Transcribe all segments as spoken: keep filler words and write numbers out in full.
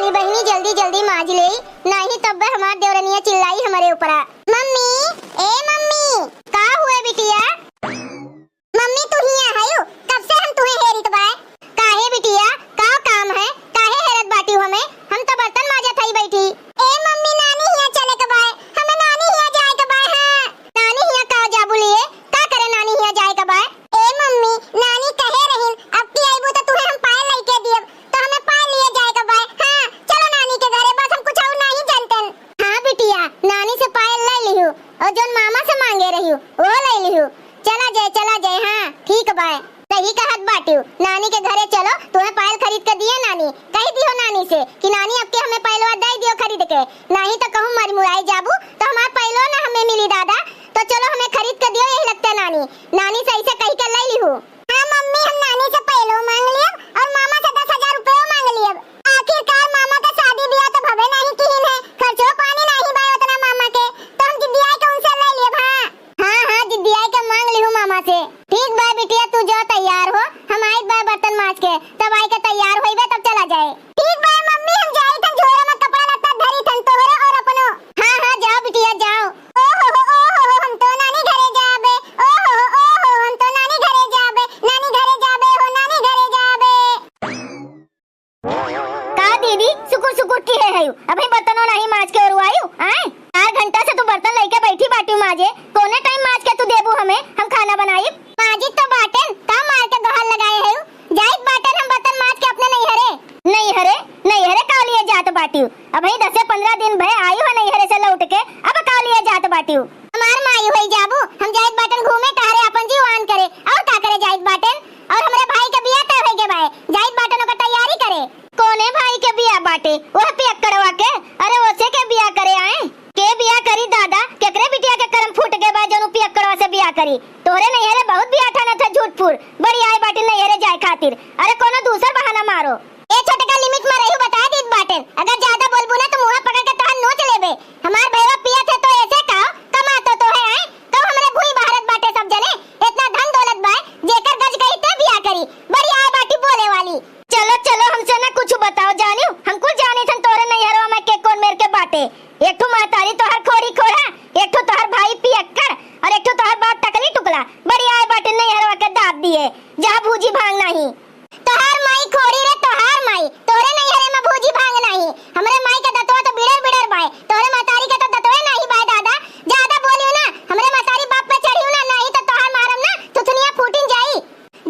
ए बहिनी, जल्दी जल्दी माज लेई, नाही तब हमार देवरनिया चिल्लाई हमरे ऊपरा। मम्मी, ए मम्मी। का हुए बिटिया? मम्मी, तू हियाँ हयू? कब से हम तुहे हेरित बाय। काहे बिटिया, का काम है? काहे हेरत बाटिउ हमें? हम तो बर्तन माजत हई बैठी। ए मम्मी, नानी हियाँ चले के बाय, हमें नानी हियाँ जाए के बाय। हाँ। नानी हियाँ का जाबू लिए? का करे नानी हियाँ जाए के बाय? ए मम्मी, नानी कहे रहिन, अब की अइबू तो तुहे हम पायल लइके दियब, तो हमें पायल लिए जाए के बाय। हाँ, चलो नानी के घरे, बस हम कुछ और नहीं जानतन। हाँ बिटिया, नानी से पायल ले लिहू और जौन मामा से मांगे रहियो, वो ले लिहू। चला जाए, चला जाए। हाँ, ठीक बाय। सही कहत बाटिउ, नानी के घरे चलो, तुहे पायल खरीद के दिए नानी। कहि दियो नानी से कि नानी, अब के हमें पायलवा दे दियो खरीद के, नाही तो कहूँ मरी मुराई जाबू तो हमार पायलो ना हमें मिली दादा। तो चलो, हमें खरीद के दियो यही लगते नानी। नानी से ऐसे कहि के ले लिहू। हाँ मम्मी, हम नानी से पायलो मांग लियब और मामा से दस हजार रुपयो मांग लियब। आखिरकार मामा के शादी बियाह तो भवे नाही किहिन है, खर्चो पानी नाही बाय उतना मामा के, तो हम जिद्दियाई के उनसे ले लियब। हाँ, हाँ, हाँ, जिद्दियाई के मांग लिहू मामा से। ठीक बा बिटिया, तू जो तैयार हो, हम आइत बा बर्तन माज के, तब आई के तैयार होइबे, तब चला जाए। ठीक बा मम्मी, हम जाइत हन, झोरा में कपड़ा लत्ता धरित हन, तोहरो और अपनो। हाँ, हाँ, जाओ बिटिया, जाओ। ओ हो हो, ओ हो हो, हम तो नानी घरे जाबे। ओ हो हो, ओ हो, हम तो नानी घरे जाबे, नानी घरे जाबे हो, नानी घरे जाबे। का दीदी, सुकुर सुकुर किहे हयू? अबहीं बर्तनो नाही माज के ओरु आयू, आय? चार घंटा से तू बर्तन लइके बैठी बाटिउ माजे, कौने टाइम माज के तू देबू हमें, हम खाना बनाइब? माजित तो बाटेन, का मार के गोहार लगाए हयू? जाइत बाटेन हम बर्तन माज के अपने नैहरे। नैहरे? नैहरे का लिए जात बाटिउ? अबहीं दसे पन्द्रह दिन भए आयू है नैहरे से लौट के, अब का लिए जात बाटिउ? हमार माई होई जाबू, हम जाइत बाटेन घूमे टहरे, आपन जीव आन करे, और का करे जाइत बाटेन? और हमरे भाई के बियाह तय होई गे बाए, जाइत बाटेन ओकर तैयारी करे। कौने भाई के बियाह बाटे? वह पियक्कड़वा के? अरे ओसे के बियाह करे आए? के बियाह करी दादा? केकरे बिटिया के करम फूट गे बा जौन उ पियक्कड़वा से बियाह करी? तोहरे नैहरे बहुत बियाह ठानत है झूठ फूर, बड़ी आए बाटे नैहरे जाए खातिर। अरे कोनो दूसर बहाना मारो। ए छोटका, लिमिट में रहियो, बता दीत बाटेन, अगर ज्यादा बोलबू ना तो मुँहा पकड़ के तोहार नोच लेबे। हमार भैया पियत है तो ऐसे का, कमातो तो है, आए? तो हमरे भुई बहारत बाटे सब जने, इतना धन दौलत बाय, जेकर गज गई ते बियाह करी, बड़ी आए बाटी बोले वाली। चलो चलो, हमसे ना कुछ बताओ जानियो, हम कुल जानी थन तोहरे नैहरवा में के कौन मेर के बाटे। एक ठो महतारी तोहर खोरी खोरा, एक ठो तोहर भाई पियक्कड़, और एक ठो तोहर बाप टकली टुकला, बड़ी आए बाटे नैहरवा के दाब दिए। जा भूजी भांग नाही। तोहार माई खोरी रे, तोहार माई। तोहरे नैहरे में भूजी भांग नाही। हमरे माई के दतवा तो बिड़र बिड़र बाय। तोहरे महतारी के तो दतवे नाही बाय दादा। ज्यादा बोलियो ना, हमरे महतारी बाप पे चढ़ियो ना, नाही तो तोहार मारम ना, थुथुनिया फूटिन जाई।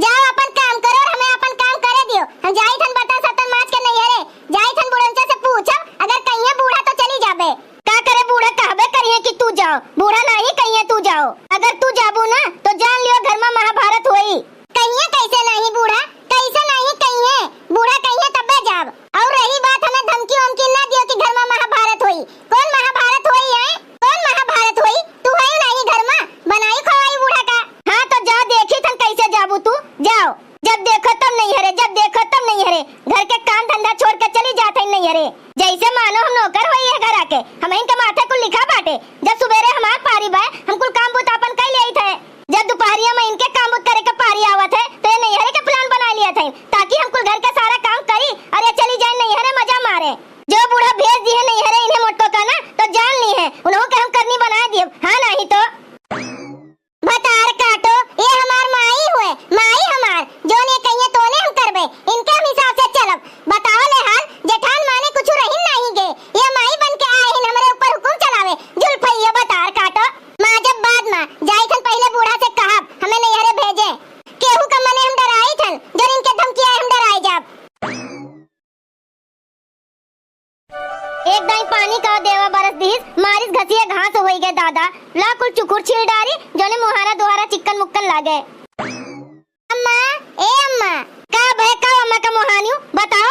जाओ अपन काम करो और हमें अपन काम करे दियो। हम जाई थन बर्तन सर्तन माज के नैहरे। जाई थन बुढ़नचा से पूछब, अगर कहिए बूढ़ा तो चली जाबे। का करे बूढ़ा कहबे करिए कि तू जाओ। बूढ़ा नाही कहिए तू जाओ। अगर तू जाबू ना तो जान लियो घर में महाभारत होई। कहिए कैसे नाही बूढ़ा, कैसे नाही कहिए? बूढ़ा कहिए तब्बे जाब। और रही बात, हमें धमकी वमकी ना दियो कि घर में महाभारत होई। कौन महाभारत होई है? कौन महाभारत होई? तू है नाही घर में, बनाई खवाई बूढ़ा का। हाँ तो जा, देखी थन कैसे जाबू तू, जाओ। जब देखो तब नैहरे, जब देखो तब नैहरे, घर के काम धंधा छोड़ के चली जात है नैहरे। जैसे मानो हम नौकर होई है घर आके, हम इनके माथे कुल लिखा बाटे। जब सुबेरे हमार पारी बाय, हम कुल काम बूता अपन कई लेइत है। जब दुपहरिया में इनके काम बूत करे के पारी आवत है, तो ये नैहरे के plan बनाए लियत है, ताकि हम कुल घर के सारा काम करी और ये चली जाए नैहरे मजा मारे। जो बूढ़ा भेज दिए नैहरे इन्हें मोटको का ना, तो जान ली है, उन्हों के हम करनी बनाए दिए, हाँ नाही तो। भतार काटो, ये हमार माई हुए, माई हमार, जोन ये कहिए तोने हम करबे, इनके हम हिसाब से चलब। बताओ ले हाल, जेठान माने कुछ रहिन नाही गे, ये माई बन के आए हिन हमरे ऊपर हुकुम चलावे, जुल्फैया भतार काटो। माँ जब बाद में, जाई थन पहले बूढ़ा से कहब, हमें नैहरे भेजे। केहू का मने हम डराई थन, जन इनके धमकिया हम डराई जाब। एक दाई पानी का देवा बरस दिहिस, मारिस घसिया घास होई गे दादा। ला कुल चुकुर छील डारी, जोने मुहारा दुहारा चिक्कन मुक्कन लागे। अम्मा, ए अम्मा। का भय, का अम्मा का मोहानियो? बताओ।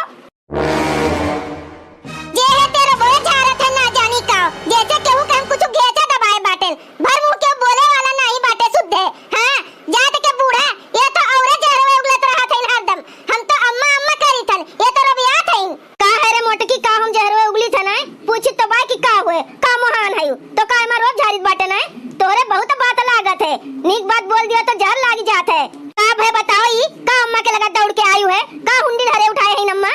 जे है तेरे बोए झारत है ना जानी का, जैसे केहू के हम कुछ घेचा दबाए बाटेन। भर मुंह के बोले वाला नाही बाटे शुद्ध है। हाँ, जात के बूढ़ा, ये तो औरे जहरवे उगलत रहत हइन हरदम। हम तो अम्मा अम्मा करी थन, ये तो रबियात हइन। का है रे मोटकी, का हम जहरवे उगली थन आए? पूछी तो बाय कि का हुए, का मोहान हयू? तो का एमा रोब झारित बाटे नाय? तोहरे बहुत बात लागत है, नीक बात बोल दियो तो जहर लाग जात है। का भय बताओ ई, का अम्मा के लगा दौड़ के आयु है, का हुंडी धरे उठाए हइन अम्मा?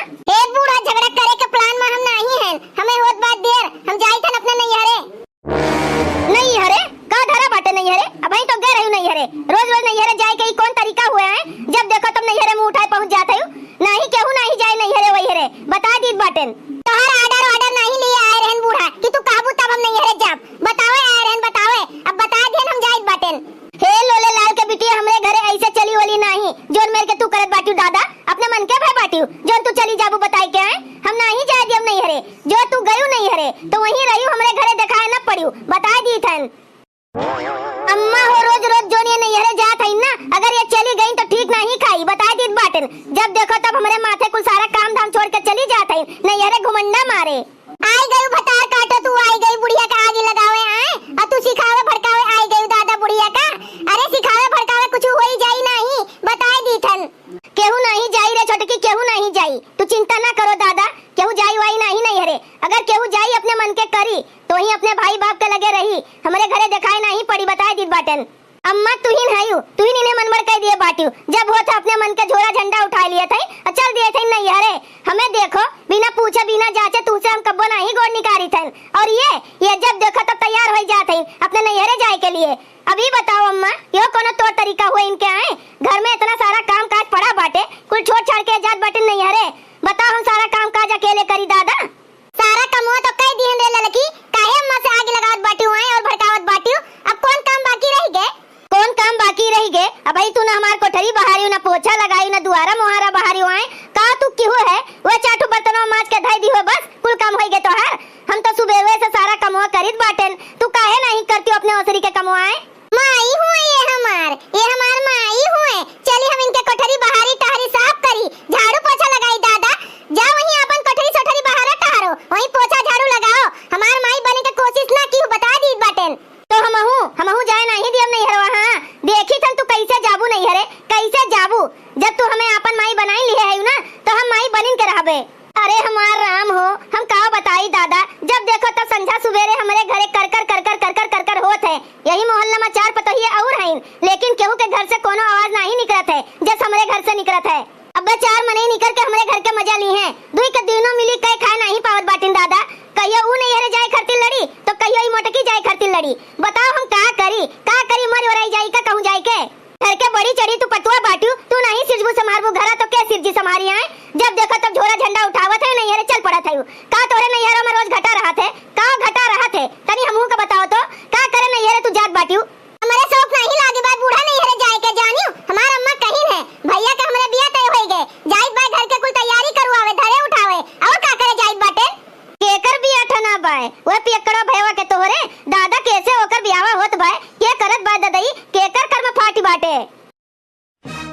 आई गयू भतार काटो, तू आई गयू बुढ़िया का आगी लगावे आए, और तू सिखावे भड़कावे आई गयू दादा बुढ़िया का। अरे सिखावे भड़कावे कुछ होई जाई नाही, बताई दीथन। केहू नाही जाई रे छोटकी, केहू नाही जाई, तू चिंता ना करो दादा, केहू जाई वाई नाही नैहरे। अगर केहू जाई अपने मन के करी, तो ही अपने भाई बाप के लगे रही, हमरे घरे देखाए नाही पड़ी, बताई दीत बाटेन। अम्मा, तुहिन हयू, तुहिन इन्हें मनबड़ कइ दिए बाटियो। जब होत है अपने मन के झोरा झंडा उठाए लिए थे, और चल दिए थे नैहरे। हमें देखो, बिना पूछे, बिना जांचे, तुहसे हम कब्बो नाही गोड़ निकारी थे। और ये, ये जब देखो तब तैयार होई जात है अपने नैहरे जाए के लिए। अभी बताओ अम्मा, यो कोनो तौर तरीका हुआ इनके आए? घर में इतना सारा काम काज पड़ा बाटे, कुल छोड़ छाड़ के जात बाटे नैहरे। बताओ हम सारा काम काज अकेले करी दादा? सारा कमवा तो कइ दिहन रे ललकी, काहे अम्मा से आग लगावत बाटियो आए और भड़कावत बाटियो? अब कौन काम बाकी रहि गे? कौन काम बाकी रहि गे? अबही तू ना हमार कोठरी बहारियो, ना पोछा लगाई, ना दुआरा मोहारा बहारियो आए। का तू किहू है? वह चार ठो बर्तनवा माज के धई दिहो बस, कुल काम होई गे तोहार। हम तो सुबेरे से सारा कमवा करित बाटेन, तू काहे नाही करतियो अपने ओसरी के कमवा आए? माई हुए ये हमार, ये हमार माई हुए। चली हम इनके कोठरी बहारी टहरी साफ करी, झाड़ू पोछा लगाई दादा। जा वहीं अपन कोठरी सोठरी बहारा टहरो, वहीं पोछा झाड़ू लगाओ। हमार माई बने के कोशिश ना किहू, बता दीत बाटेन। तो हमहू, हमहू जाए नाही दियब नैहरवा। हाँ, देखित हन तू कैसे जाबू नैहरे, कैसे जाबू। जब तू हमें आपन माई बनाई लिहे है ना, तो हम माई बनिन के रहबे। अरे हमार राम हो, हम का बताई दादा, जब देखो तब संझा सुबेरे हमरे घरे कर कर कर कर कर कर कर कर होत है। यही मोहल्ला में चार पतोहिए और हईन, लेकिन केहू के घर से कोनो आवाज नाही निकरत है, जस हमरे घर से निकरत है। अब्बे चार मनई निकर के हमरे घर के मजा ली हैं, दुई के दुइनो मिली कई खाए नाही पावत बाटिन दादा। कहियो ऊ नैहरे जाए खातिर लड़ी, तो कहियो ई मोटकी जाए खातिर लड़ी। बताओ हम का करी, का करी, मर ओराई जाई का कहूँ जाए के? घर के बड़ी चढ़ी तू पतुआ बाटियो, तू नाही सिरजबू संभारबू घरा तो के सिरजी संभारी आए? जब देखो तब झोरा झंडा उठावत है, नैहरे चल पड़त है। का तोरे नैहरा में रोज घटा रहत है? का घटा रहत है? तनी हमहू का बताओ तो, का करे नैहरे तू जात बाटियो? हमरे शौक नाही लागे बा बूढ़ा नैहरे जाए के जानियो। हमार अम्मा कहिन है, भैया के हमरे बिया तय होई गए, जाइत बा घर के कुल तैयारी करवावे, धरे उठावे, और का करे जाइत बाटे? केकर बियाह ठना बाय? वह पियक्कड़वा भयवा के तोहरे? दादा, कैसे ओकर बियाहवा होत बाय? के करत बाय ददई? केकर कर्म फाटी बाटे?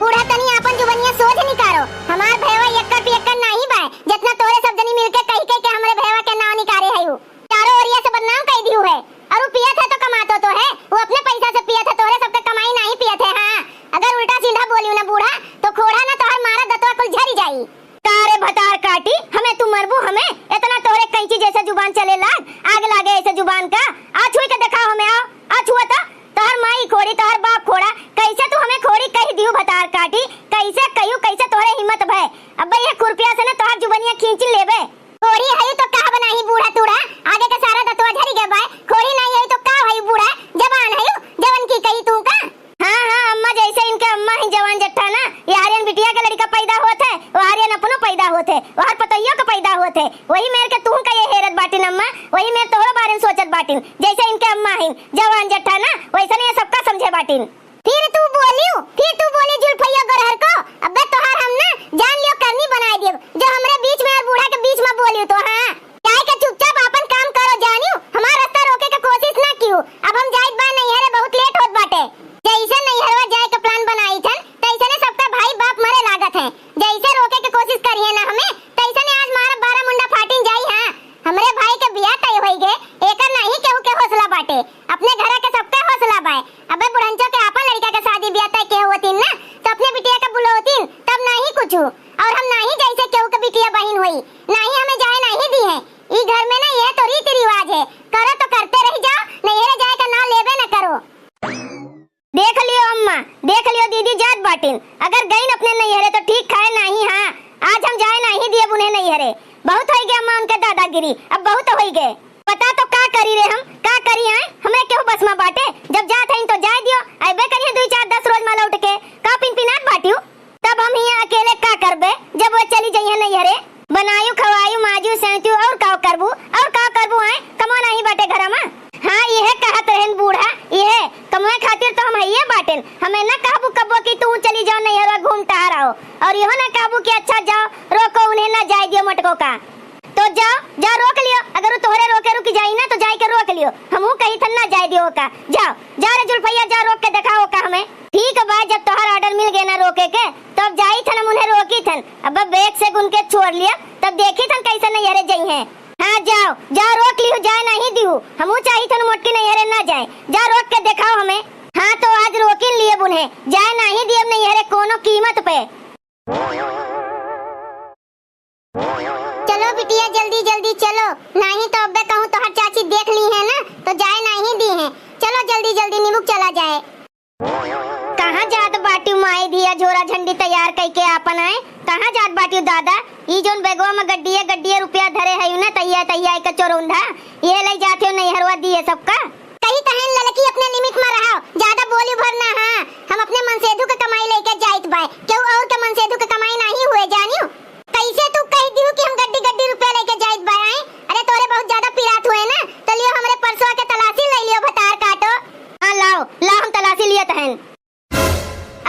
बूढ़ा, तनी आपन जुबनिया सोझ निकारो। हमार भयवा यक्कर पियक्कर नाही बाय, जितना तोहरे सब जनी मिलके कही कही के हमरे भयवा के नाव निकारे हयू। चारों ओरिया से बदनाम कई दिहू है। और उ पियत है तो कमातो तो है, उ अपने पैसा से पियत है, तोहरे सबके कमाई नाही पियत है। हाँ, अगर उल्टा सीधा बोलियो ना बूढ़ा, तो खोड़ा ना तोहर मारा दतवा कुल झरी जाई। का रे भतार काटी, हमें तू मरबू हमें? इतना तोहरे कैंची जैसे जुबान चले लाग, आग लागे ऐसे जुबान का। आ छुई के देखाओ हमें, आओ, आ छुआ तो। तोहर माई खोड़ी, तोहर बाप खोड़ा, कैसे तू हमें खोड़ी कही दिहू भतार काटी? कैसे कहियो, कैसे तोहरे हिम्मत भय? अब्बे ये खुरपिया से ना तोहर जुबनिया खींच लेबे। खोड़ी हयू तो का बनाई बूढ़ा तूड़ा, आगे के सारा दतवा झरी गए बाय। खोड़ी नाही हयू तो का हयू बूढ़ा, जवान हयू, जवन की कही तू का? हाँ, हाँ, अम्मा जैसे इनके अम्मा ही जवान जट्ठा ना, यारियन बिटिया के लड़का पैदा होत है, वहारियन अपनो पैदा होत है, वहार पतोहियो के पैदा होत है। वही मेर के तू का ये हेरत बाटिन अम्मा, वही मेर तोहरो बारे में सोचत बाटिन, जैसे इनके अम्मा ही जवान जट्ठा ना, वैसे ये सबका समझे बाटिन। फिर तू बोलियो, फिर तू बोली जुल्फैया गोरहर को, अबे तोहार हम ना जान लियो करनी बनाए दियो, जो हमरे बीच में और बूढ़ा के बीच में बोलियो तो। हाँ, जाए के चुपचाप आपन काम करो जानियो, हमार रास्ता रोके के कोशिश ना कियो। अब हम जाइत बा नैहरे, बहुत लेट होत बाटे। जैसे नैहरवा जाए के प्लान बनाई थन, तैसे ने सबका भाई बाप मरे लागत है। जैसे रोके के कोशिश करिए ना हमें, तैसे ने आज मारा बारह मुंडा फाटिन जाई। हाँ, हमरे भाई के बियाह तय होई गे, एकर नाही केहू के हौसला बाटे, अपने घरा के सबके हौसला बाय। अबे बुढ़ंचो के आपन लड़का के शादी बियाह तय के होतीन ना, तो अपने बिटिया के बुलौतीन, तब नाही कुछ। और हम नाही जैसे केहू के बिटिया बहिन होई, नाही हमें जाए नाही दी है। ई घर में ना ये तो रीति रिवाज है, करो तो करते रह जाओ, नैहरे जाए का नाम लेबे न करो। देख लियो अम्मा, देख लियो दीदी जात बाटिन, अगर गईन अपने नैहरे तो ठीक खाए नाही। हाँ, आज हम जाए नाही दिए उन्हें नैहरे। बहुत होई गे अम्मा उनके दादागिरी, अब बहुत होई गे। पता तो का करी रे हम, का करी आए, हमरे केहू बस में बाटे। जब जात हईन तो जाए दियो, अबे करिए दुई चार दस रोज में लौट के, का पिनपिनात बाटियो? तब हम हियाँ अकेले का करबे, जब वो चली जइहे नैहरे? बनायु, खवायु, माजु, सैंतु और का करबू, और का करबू आए, कमवा नाही बाटे घरा में। हाँ, इहे कहत रहन बूढ़ा, इहे कमवे खातिर तो हम हइये बाटेन। हमें न कहबू कब्बो कि तू चली जाओ नैहरवा घूम टहर आओ, और इहो न कहबू कि अच्छा जाओ रोको उन्हें, न जाए दियो मोटको का। तो जाओ, जा रोक लियो, अगर वो तोहरे रोके रुक जाई ना तो जाए के रोक लियो। हमहू कही थन ना जाए दियो का। जाओ, जा रे जुल्फैया, जा रोक के देखाओ का हमें। ठीक बा, जब तोहर ऑर्डर मिल गए ना रोके के, तो अब जाई थन हम उन्हें रोकी थन। अब बेग से गुन के छोड़ लिया, तब देखी थन कैसे नैहरे जइहे। हाँ, जाओ, जाओ रोक लिहु, जाए नाहीं दिहु। हमहू चाहित हन मोटकी नैहरे ना जाए। जाओ रोक के देखाओ हमें। हाँ तो आज रोकिन लियब उन्हें, जाए नाहीं दियब नैहरे कोनो कीमत पे। चलो बिटिया, जल्दी जल्दी चलो, नाहीं तो अब्बे कहूँ तोहर चाची देख लिहें ना, तो जाए नाहीं दिहें। चलो जल्दी जल्दी निमुक चला जाए। कहाँ जात बाटिउ माई धिया झोरा झंडी तैयार कइके आपन आए? कहाँ जात बाटिउ दादा? ई जौन बैगवा में गड्डिया गड्डिया रुपया धरे हइउ ना, तहिया तहिया एक चोरौंधा, इहे लइ जात हो नैहरवा दिए सबका। कही तहन ललकी अपने limit में रहो, ज्यादा बोली भर ना। हाँ, हम अपने मनसेधु के कमाई लइके जाइत बाए, केहू और के मनसेधु के कमाई नाहीं हुए जानियो। कैसे तू कह दिहु कि हम गड्डी गड्डी रुपया लइके जाइत बाए? अरे तोरे बहुत ज्यादा पिरात हुए ना, तो लियो हमरे परसवा के तलाशी लइ लियो भतार काटो। हाँ लाओ, लाओ हम तलाशी लियत हन।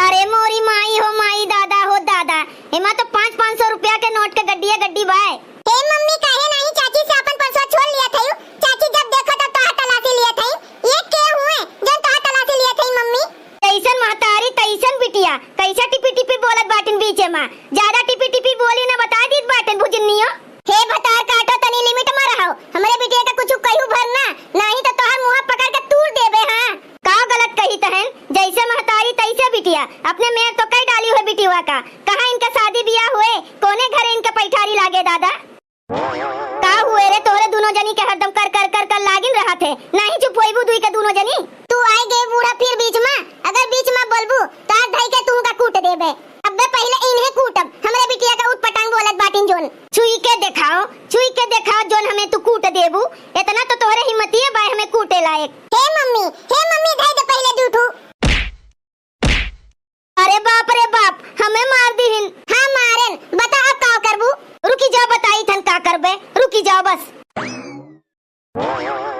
अरे मोरी माई हो माई, दादा हो दादा, एमा तो पाँच पाँच सौ रुपया के नोट के गड्डिया गड्डी बाए। हे मम्मी, काहे नाहीं चाची से आपन परसवा छोल लियत हइउ? चाची जब देखो तब तोहार तलाशी लियत हइउ। ये के हुए जौन तोहार तलाशी लियत हइउ मम्मी? तैसन महतारी तैसन बिटिया, कैसा टिपी टिपी बोलत बाटिन बीचे मा। ज्यादा टिपी टिपी बोली ना, बताइ दीत बाटिन भुजनियो। हे भतार काटो, तनी limit मा रहो। हमरे बिटिया का कुछ कहू भर ना, नाहीं तो तोहार मुँह पकड़ के तूर देबे। हाँ। का गलत कही तहन? जैसे महतारी तैसे बिटिया। अपने मेर तो कई डाली हुए बिटिया का। कहाँ इनका शादी बियाह हुए? कोने घरे इनका पैठारी लागे दादा? का हुए रे, तोहरे दुनो जनी के हरदम कर कर कर कर लागिन रहत है, नाहीं चुप होइबू दुई के दुनो जनी? तू आइ गए बूढ़ा फिर बीच मा, अगर बीच मा बोलबू तो आज धई के तुहू का कूट देबे। अब्बे पहिले इन्हें कूटब, हमरे बिटिया का उटपटांग बोलत बाटिन जौन। छुई के देखाओ, छुई के देखाओ जौन हमें तू कूट देबू, इतना तो तोहरे हिम्मतिये बाय हमें कूटे लायक। हे मम्मी, हे मम्मी, धई दे पहिले दू ठू। अरे बाप रे बाप, हमें मार दिहिन। हाँ मारेन, बता अब का करबू? रुकी जाओ, बताई थन का करबे, रुकी जाओ बस।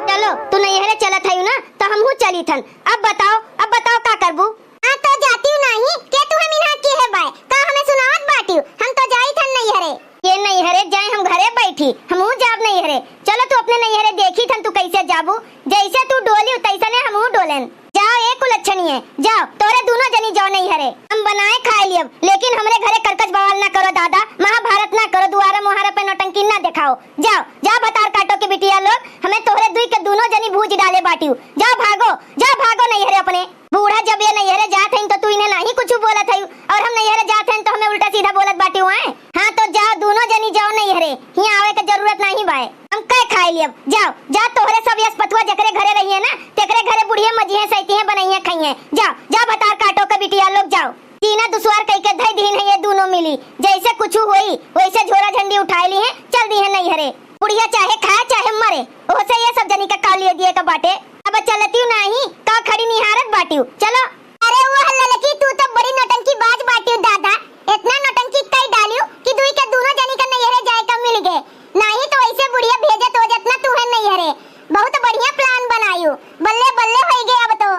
चलो, तू नैहरे चलत हयू ना, तो हमहू चली थन। अब बताओ, अब बताओ का करबू? हाँ तो जाती हूँ नाहीं, के तू हम इन्हा के है बाय, का हमें सुनावत बाटियो? हम तो जाई थन नैहरे। ये नैहरे जाए, हम घरे बैठी, हमहू जाब नैहरे। चलो तू अपने नैहरे देखी थन तू कैसे जाबू, जैसे तू डोली तैसने हमहू डोलेन। जाओ ए कुलच्छनिये, जाओ, तोहरे दुनो जनी जाओ नैहरे। हम बनाए खाए लियब, लेकिन हमरे घरे करकच बवाल ना करो दादा, महाभारत ना करो, दुआरा मुहारा पे नौटंकी ना देखाओ। जाओ, जाओ भतार काटो के बिटिया लोग, हमें तोहरे दुई के दुनो जनी भूज डाले बाटिउ। जाओ भागो, जाओ भागो नैहरे अपने। बूढ़ा जब ये नैहरे जात हइन तो तू इन्हें नाहीं कुछ बोलत हइउ, और हम नैहरे जात हइन तो हमें उल्टा सीधा बोलत बाटिउ आए। हाँ तो जाओ दुनो जनी जाओ नैहरे, हियाँ आवे के जरूरत नाहीं बाए। हम कह खाए लियब, जाओ, जा तोहरे सब यस पतुआ जेकरे घरे रहिए ना, तेकरे घरे बुढ़िया मजिहे, सैतिहे, बनइहे, खइहे। जाओ, जा भतार काटो के बिटिया लोग जाओ। कीना दुसवार कइके धइ दिहिन है ये दुनो मिली, जैसे कुछ होई, वैसे झोरा झंडी उठाए लिहे, चल दिहे नैहरे। बुढ़िया चाहे खाए चाहे मरे, ओहसे ये सब जनी का का लिए दिए का बाटे। अब चलतिउ नाहीं, का खड़ी निहारत बाटिउ, चलो। अरे वाह ललकी, तू तो बड़ी नौटंकी बाज बाटिउ दादा, इतना नौटंकी कई डालिउ कि दुई के दुनो जनी का नैहरे जाए का मिल गए। नाहीं तो ऐसे बुढ़िया भेजत हो जतना तू है नैहरे। बहुत बढ़िया plan बनायु, बल्ले बल्ले होई गए अब तो।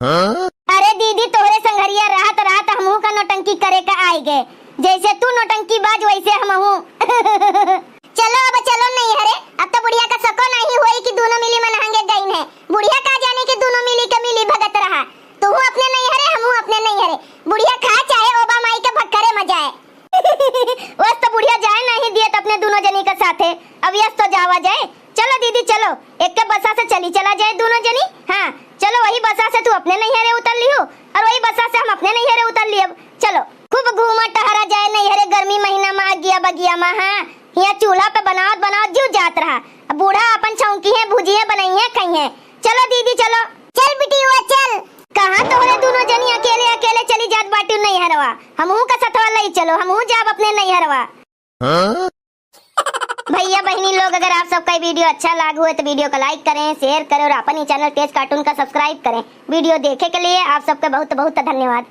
हाँ? अरे दीदी, तोहरे संघरिया रहत रहत हमहू का नौटंकी करे का आइ गए। जैसे तू नौटंकी बाज वैसे हमहू। चलो अब चलो नैहरे, अब तो बुढ़िया का सको नाहीं होई कि दुनो मिली मनहंगे गईन है। बुढ़िया का जाने कि दुनो मिली के मिली भगत रहा। तुहू अपने नैहरे, हमहू अपने नैहरे। बुढ़िया खा चाहे ओबा माई के भक्करे में जाए। वस तो बुढ़िया जाए नाहीं दियत अपने दुनो जनी के साथे। अब यस तो जावा जाए। चलो दीदी चलो, एक के बसा से चली चला जाए दुनो जनी। हाँ चलो, वही बसा से तू अपने नैहरे उतर लिहू और वही बसा से हम अपने नैहरे उतर लियब। चलो खूब घूमा टहरा जाए नैहरे, गर्मी महीना मा अगिया बगिया मा। हाँ हियाँ चूल्हा पे बनावत बनावत जीव जात रहा। अब बूढ़ा अपन छौंकी है, भुजिए, बनइहे, खइहे। चलो दीदी चलो। चल बिटिया चल। कहाँ तोहरे दुनो जनी अकेले अकेले चली जात बाटिउ नैहरवा? हमहू का सथवा लई चलो, हमहू जाब अपने नैहरवा। हाँ? भैया बहिनी लोग, अगर आप सबका ये video अच्छा लाग हुए तो video को like करें, share करें और अपन ही channel तेज cartoon का subscribe करें। Video देखे के लिए आप सबके बहुत बहुत धन्यवाद।